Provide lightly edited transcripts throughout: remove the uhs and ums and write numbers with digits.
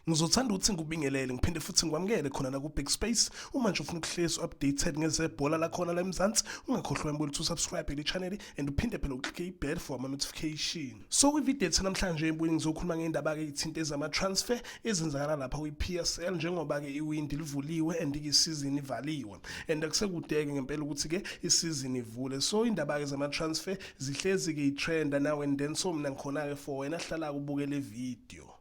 Ngizothanda ukuthi ngikubingelele ngiphinde futhi ngikwamukele khona la ku-Big Space. Uma nje ufuna ukuhlezi updated ngezebhola lakhona la eMzansi, ungakhohlwa mbona ukuthi usubscribe le channel and uphinde phela uclicke i-bell for ama-notification. So kwi-video yethu namhlanje embuyini ngizokhuluma ngendaba-ke ithinta ezama-transfer ezenzakala lapha kwi-PSL njengoba-ke iwindi livuliwe and isizini ivaliwe and akusekude-ke ngempela ukuthi-ke isizini ivule. So indaba-ke zama-transfer zihlezi-ke i-trenda now and then, so mina ngikhona-ke for wena hlala ubuke le video.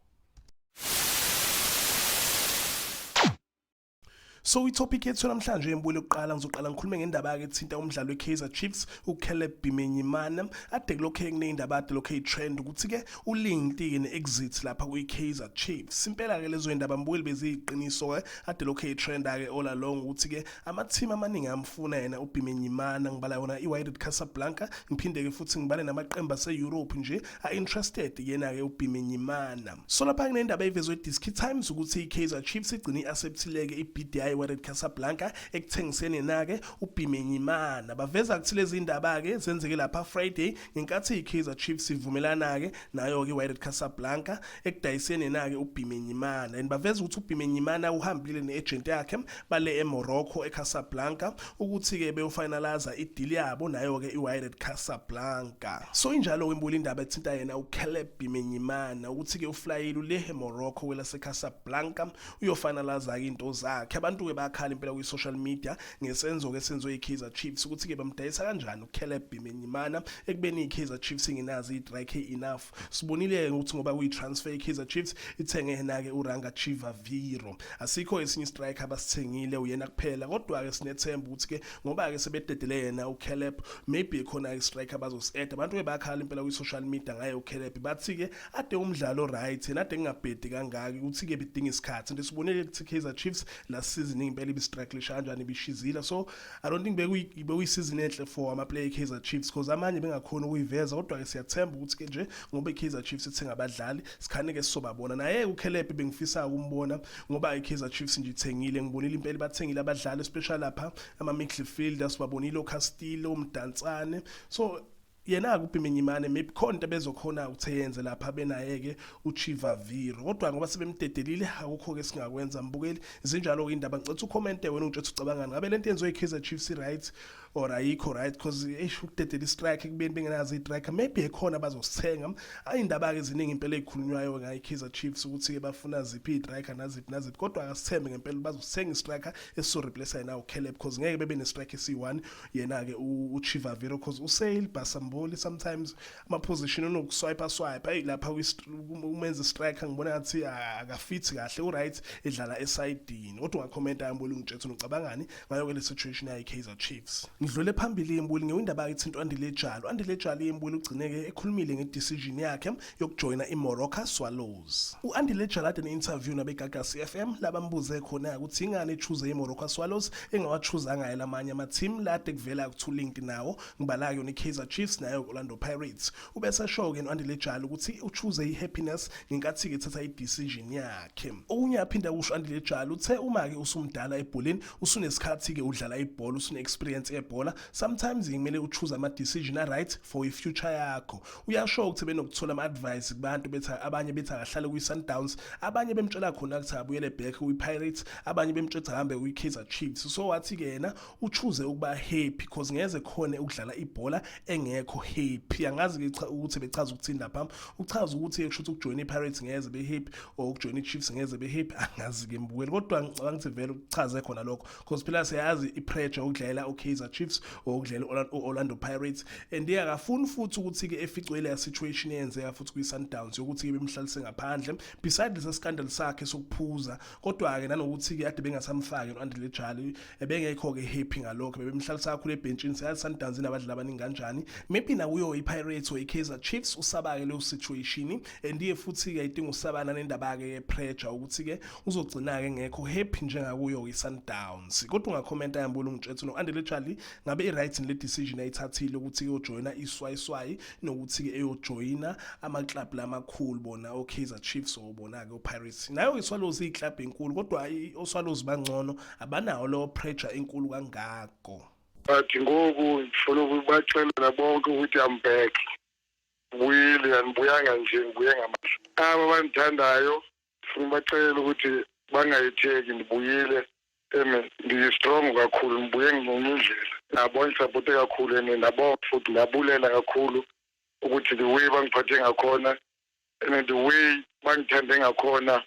So itopic yethu namhlanje embule kuqala ngizoqala ngikhulume ngendaba yake ethinta umdlalo weKaizer Chiefs uCaleb Bimenyimana ade kulokho kuneyindaba ade lokho eyitrend ukuthi ke ulinked ke ne-exit lapha kwiKaizer Chiefs. Impela ke lezo indaba mbukeli beziyiqiniso ke ade lokho eyitrend ke all along ukuthi ke ama-team amaningi amfuna yena uBimenyimana, ngibala yona iWydad Casablanca, ngiphinde ke futhi ngibale namaqembu ase-Europe nje a-interested yena-ke uBimenyimana. So lapha kunendaba evezwe Diski Times ukuthi iKaizer Chiefs igcine i-acceptile-ke i-bid yayo iWydad Casablanca ekuthengiseni yena-ke uBimenyimana. Baveza ukuthi lezi ndaba-ke zenzeke lapha Friday ngenkathi iKaizer Chiefs ivumelana-ke nayo-ke iWydad Casablanca ekudayiseni yena-ke uBimenyimana. And baveza ukuthi uBimenyimana uhambile ne-agent yakhe bale eMorocco eCasablanca ukuthi-ke beyofinaliza i-deal yabo nayo-ke iWydad Casablanca. So injalo-ke imbuli indaba ethinta yena uCaleb Bimenyimana ukuthi-ke uflayile ule eMorocco kwelaseCasablanca uyofinaliza-ke into zakhe. Abantu-ke bayakhala impela kwi-social media ngesenzo-ke esenziwe i-Kaizer Chiefs ukuthi-ke bamdayisa kanjani uCaleb Bimenyimana ekubeni i-Kaizer Chiefs ingenazo i-striker enough. Sibonile-ke ukuthi ngoba kuyi-transfer i-Kaizer Chiefs ithenge yena-ke uRanga Chivaviro, asikho esinye i-striker abasithengile, uyena kuphela. Kodwa-ke sinethemba ukuthi-ke ngoba-ke sebededele yena uCaleb, maybe khona i-striker abazosi-add. Abantu-ke bayakhala impela kwi-social media ngaye uCaleb, bathi-ke ade umdlalo right yena ade ngingabhedi kangaka ukuthi-ke bedinga isikhathi. And sibonile ukuthi Kaizer Chiefs last season impela ibistrugglisha kanjani, ibishizila. So I don't think bekuyisizini enhle for ama-player e-Kaizer Chiefs because amanye bengakhona ukuyiveza. Kodwa-ke siyathemba ukuthi-ke nje ngoba i-Kaizer Chiefs ithenga abadlali, sikhane-ke sizobabona naye uCaleb. Bengifisa ukumbona ngoba i-Kaizer Chiefs nje ithengile, ngibonile impela bathengile abadlali, especially lapha ama-midfielder, sibabonile oCastillo, uMdantsane. So yena-ke uBimenyimane maybe khona into bezokhona ukuthi eyenze lapha benaye-ke uChivaviro, kodwa ngoba sebemdedelile akukho-ke singakwenza. Mbukeli, zinjalo-ke indaba. Ngicela ucommente wena ungitshela ucabangani, ngabe lento yenziwe i-Kaizer Chiefs i-right or ayikho right? Because eish, ukudedela i-striker ekubeni bengenazo i-striker, maybe ekhona bazosithenga. Ayindaba-ke ziningi impela ey'khulunywayo ngayo i-Kaizer Chiefs ukuthi-ke bafuna ziphi iy'striker naziphi naziphi, kodwa akasithembe ngempela bazosithenga i-striker esizoreplace yena uCaleb, because ngeke bebe ne-striker esiyi-one yena-ke uChivaviro, because uSale Basamboli sometimes ama-position unokuswipe swipe, ayi lapha umenza striker ngibona ngathi akafithi kahle, u-right edlala esayidini. Kodwa ungakhomenta yambuli ungitshela ucabangani ngayo le situation yayo i-Kaizer Chiefs. Ngidlule phambili imbuli ngewindaba ethinta Andile Jalo. Andile Jalo imbuli ugcineke ekhulumile ngedecision yakhe yokujoyina iMoroka Swallows. U-Andile Jalo ade ne-interview nabeGagasi FM labambuze khona ukuthi ingane echoose iMoroka Swallows engawachoosanga lamanye ama-team lade kuvela kuthi linked nawo, ngibala yona i-Kaizer Chiefs nayo Orlando Pirates. Ubese esho-ke no-Andile Jalo ukuthi uchoose i-happiness ngenkathi-ke ethatha i-decision yakhe. Okunye aphinda kusho Andile Jalo, uthe uma-ke usumdala ebholeni, usunesikhathi-ke udlala ibhola, usune-experience yebhola, sometimes kumele uchoose ama-decision a-right for i-future yakho. Uyasho ukuthi benokuthola ama-advice kubantu, bethi abanye bethi akahlale kwi-Sundowns, abanye bemtshela khona ukuthi abuyele back kwi-Pirates, abanye bemtshela ukuthi ahambe kwi-Kaizer Chiefs. So wathi-ke yena uchoose ukuba happy because ngeze khona ukudlala ibhola engekho happy. Angazi-ke cha ukuthi bechaza ukuthini lapha, uchaza ukuthi kusho ukuthi ukujoyina i-Pirates ngeze be-happy or ukujoyina i-Chiefs ngeze be-happy, angazi-ke mbukeli, kodwa ngicabanga ukuthi vele uchaze khona lokho because phela siyazi i-pressure ukudlalela u-Kaizer Chiefs or ukudlalela u-Orlando Pirates, and akafuni futhi ukuthi-ke eficwe leya situation eyenzeka futhi kwi-Sundowns yokuthi-ke bemhlalise ngaphandle beside lesa scandal sakhe sokuphuza. Kodwa-ke nanokuthi-ke ade bengasamfaki no-Andile Jali, ebengekho-ke happy ngalokho, bebemhlalisa kakhulu ebhentshini. Siyazi Sundowns inabadlali abaningi kanjani. Maybe nakuyo i-Pirates or i-Kaizer Chiefs usaba-ke leyo situation, and iye futhi-ke I think usabana nendaba-ke ye-pressure ukuthi-ke uzogcina-ke ngekho happy njengakuyo i-Sundowns. Kodwa ungakhomenta yambula ungitshela no-Andile Jali ngabe i-right le decision ayithathile ukuthi iyojoyina iswayiswayi nokuthi-ke eyojoyina ama-club lamakhulu bona o-Kaizer Chiefs or bona-ke o-Pirates. Nayo i-Swallows iyi-club enkulu, kodwa o-Swallows bangcono, abanawo leyo pressure enkulu kangako. But ngoku ndifuna ukubaxelela bonke ukuthi I'm back, buyile, andibuyanga nje, ngibuye ngamandla. Aba bandithandayo Funa ubaxelela ukuthi bangayitheki, ndibuyile and ndiyi-strong kakhulu, ndibuye ngenye indlela. Nabo ndisapothe kakhulu and ndabonga futhi ndabulela kakhulu ukuthi the way bangiphathe ngakhona and the way bangithande ngakhona.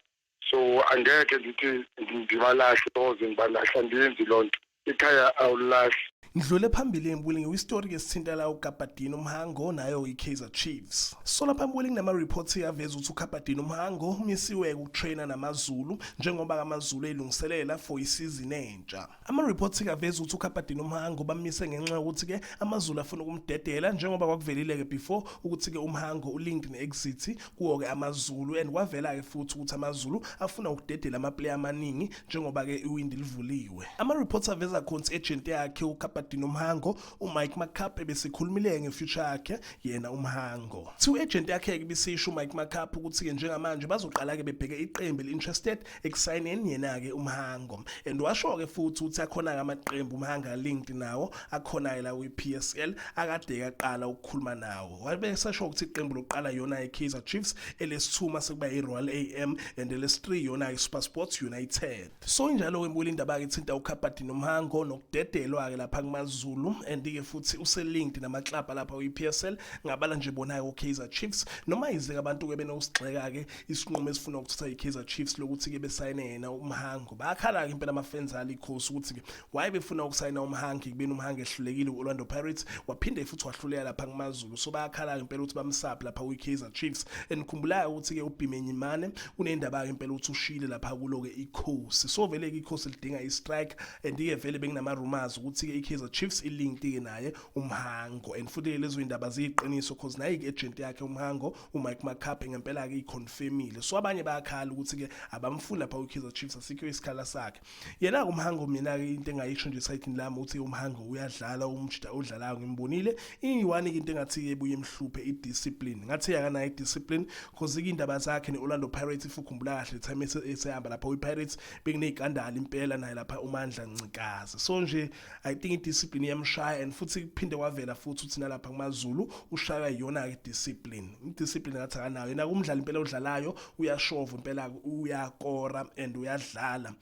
So angeke ndithi ndibalahle, soze ngibalahle, andiyenzi loo nto. Ikhaya awulilahli. Ngidlule phambili embuli ngewistori ke sithinta la uGabadinho Mhango nayo iKaizer Chiefs. So lapha mbuli kunama reports aveza ukuthi uGabadinho Mhango umisiwe ukutraina namaZulu njengoba amaZulu elungiselela for isizini entsha. Ama reports aveza ukuthi uGabadinho Mhango bamise ngenxa yokuthi ke amaZulu afuna ukumdedela, njengoba kwakuvelile ke before ukuthi ke uMhango ulinked ne-exit kuwo ke amaZulu, and kwavela ke futhi ukuthi amaZulu afuna ukudedela ama player amaningi njengoba ke iwindi livuliwe. Ama reports aveza khona agent yakhe uGabadinho Mhango, uMike Makaab, ebesikhulumile ngefuture yakhe yena uMhango. Thiwa agent yakhe ke bisisho uMike Makaab ukuthi ke njengamanje bazoqala ke bebheke iqembu eli-interested ekusayineni yena ke uMhango, and washo ke futhi ukuthi akhona ke amaqembu uMhango linked nawo akhona ke la kwi-PSL akade kaqala ukukhuluma nawo. Wabe esasho ukuthi iqembu lokuqala yona iKaizer Chiefs, elesithuma sekuba iRoyal AM, and elesi3 yona iSuperSport United. So injalo ke mbuli indaba ke ithinta uGabadinho Mhango nokudedelwa ke lapha kumaZulu, and ke futhi uselinked namaclub lapha kwi-PSL, ngabala nje bona uKaizer Chiefs, noma yize abantu ke benokusigxeka ke isinqumo esifuna ukuthatha iKaizer Chiefs lokuthi ke besayine yena uMhango. Bayakhala ke impela ama-fans alikhosi ukuthi ke why befuna ukusayina uMhango kubeni uMhango ehlulekile u-Orlando Pirates, waphinde futhi wahluleka lapha kumaZulu. So bayakhala ke impela ukuthi bamsaphi lapha kwi-Kaizer Chiefs, and khumbulayo ukuthi ke uBimenyimana unendaba ke impela ukuthi ushile lapha kulo ke ikhosi. So vele ke ikhosi lidinga i-strike, and ke vele bekunama rumors ukuthi ke iKaizer Chiefs ilinked ke naye uMhango, and futhi lezo indaba ziyiqiniso cause naye i-agent yakhe uMhango, uMike Makaab, ngempela ke iconfirmile. So abanye bayakhala ukuthi ke abamfuni lapha kwi-Kaizer Chiefs, asikho isikhala sakhe yena uMhango. Mina ke into engayisho nje esayidini lami ukuthi uMhango uyadlala, umjida odlalayo ngimbonile. Iyi-one ke into engathi ebuye emhluphe i-discipline, ngathi akanayo i-discipline, cause indaba zakhe ne-Orlando Pirates, if ukhumbula kahle time esehamba lapha kwi-Pirates bekuney'kandala impela naye lapha uMandla Ncikazi. So nje I think i-discipline iyamshaya, and futhi kuphinde kwavela futhi ukuthi nalapha kumaZulu ushaywa iyona-ke discipline, i-discipline ngathi akanayo yena. Umdlali impela odlalayo, uyashova impela, uyakora and uyadlala.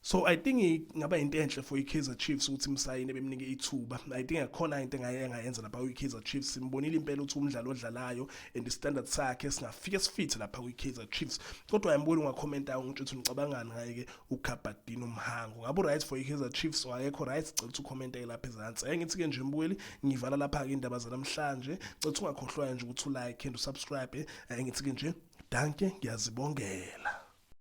So I think ingaba into enhle for iKaizer Chiefs ukuthi imsayine, bemnike ithuba. I think akhona into engayenza lapha kwiKaizer Chiefs. Simbonile impela ukuthi umdlalo odlalayo and standard sakhe singafike sifithe lapha kwiKaizer Chiefs. Kodwa yambona, ungakhomenta ungitsho ukuthi ucabangani ngaye ke uGabadinho Mhango. Ngabe right for iKaizer Chiefs or akekho right? Cela ukuthi ucommente lapha ezansi. Ake ngithi ke nje mbukeli, ngivala lapha ke indaba zanamhlanje. Cela ukuthi ungakhohlwa nje ukuthi ulike and usubscribe. Ake ngithi ke nje dankie, ngiyazibongela.